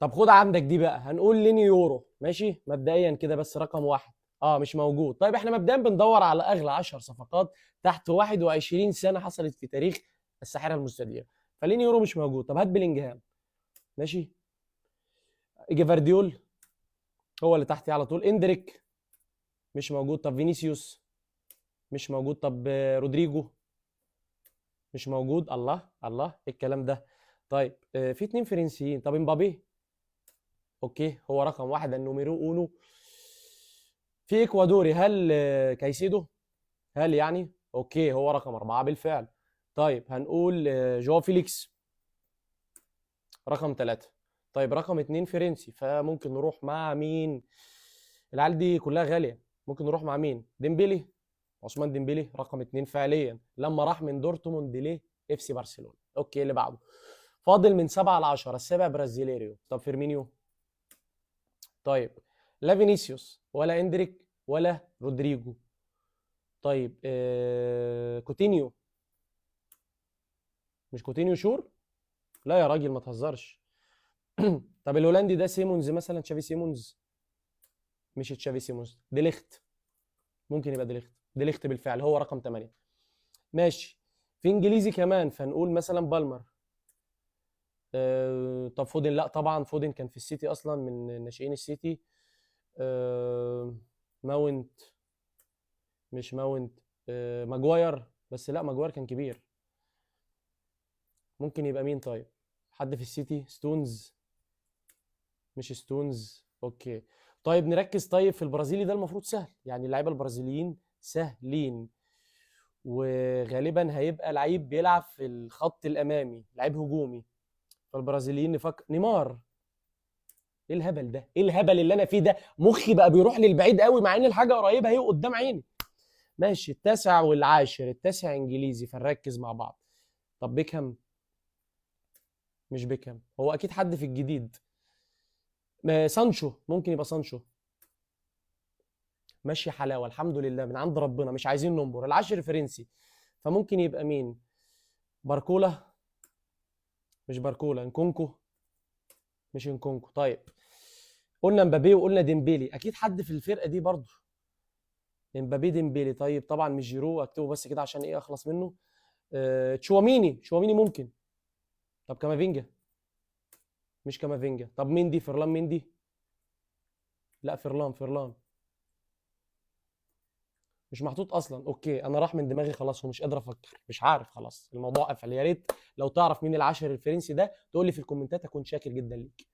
طب خد عندك دي بقى، هنقول ليني يورو، ماشي مبدئيا كده بس رقم 1. مش موجود. طيب احنا مبدئيا بندور على اغلى 10 صفقات تحت 21 سنة حصلت في تاريخ الساحرة المستديرة، فليني يورو مش موجود. طب هات بلينجهام، ماشي. جفارديول هو اللي تحتي على طول. اندريك مش موجود. طب فينيسيوس مش موجود. طب رودريجو مش موجود. الله الله، ايه الكلام ده؟ طيب في 2 فرنسيين. طب امبابي، okay هو رقم 1 ال numero uno. في اكوادوري، هل كايسيدو؟ هل يعني؟ okay هو رقم 4 بالفعل. طيب هنقول جواو فيليكس رقم 3. طيب رقم 2 فرنسي، فممكن نروح مع مين؟ العيال دي كلها غالية، ممكن نروح مع مين؟ ديمبلي، عثمان ديمبلي رقم 2 فعليا لما راح من دورتموند ليه اف سي برشلونة. okay اللي بعده، فاضل من 7 ل 10، السابع برازيليريو. طب فيرمينيو. طيب لا فينيسيوس ولا اندريك ولا رودريجو. طيب كوتينيو، مش كوتينيو sure؟ لا يا راجل ما تهزرش. طب الهولندي ده سيمونز مثلا، تشافي سيمونز، مش تشافي سيمونز، ديليخت، ممكن يبقى ديليخت. ديليخت بالفعل هو رقم 8. ماشي، في انجليزي كمان، فنقول مثلا بالمر. طب فودن، لا طبعا فودن كان في السيتي اصلا من ناشئين السيتي. ماونت، مش ماونت، ماجواير، بس لا ماجواير كان كبير. ممكن يبقى مين طيب؟ حد في السيتي؟ ستونز، مش ستونز. okay طيب نركز. طيب في البرازيلي ده المفروض سهل، يعني اللعيبة البرازيليين سهلين، وغالبا هيبقى لعيب بيلعب في الخط الامامي، لعيب هجومي، فالبرازيليين نفكر نيمار. ايه الهبل ده؟ ايه الهبل اللي انا فيه ده؟ مخي بقى بيروح للبعيد قوي مع ان الحاجة قريبه اهي قدام عيني. ماشي، التاسع والعاشر، التاسع انجليزي فنركز مع بعض. طب بيكهام، مش بيكهام، هو اكيد حد في الجديد. سانشو، ممكن يبقى سانشو. ماشي حلاوة الحمد لله من عند ربنا، مش عايزين ننبر. العاشر فرنسي، فممكن يبقى مين؟ باركولا، مش باركولا، نكونكو، مش نكونكو. طيب قلنا مبابي وقلنا ديمبيلي، اكيد حد في الفرقة دي برضو. امبابي ديمبيلي، طيب طبعا مش جيرو، اكتبه بس كده عشان ايه اخلص منه. تشواميني، تشواميني ممكن. طب كامافينجا، مش كامافينجا. طب مندي، فرلان مندي، لا فرلان، فرلان مش محطوط اصلا. okay انا راح من دماغي خلاص ومش قادر افكر، مش عارف، خلاص الموضوع قفل. يا ريت لو تعرف مين العاشر الفرنسي ده تقول لي في الكومنتات، اكون شاكر جدا ليك.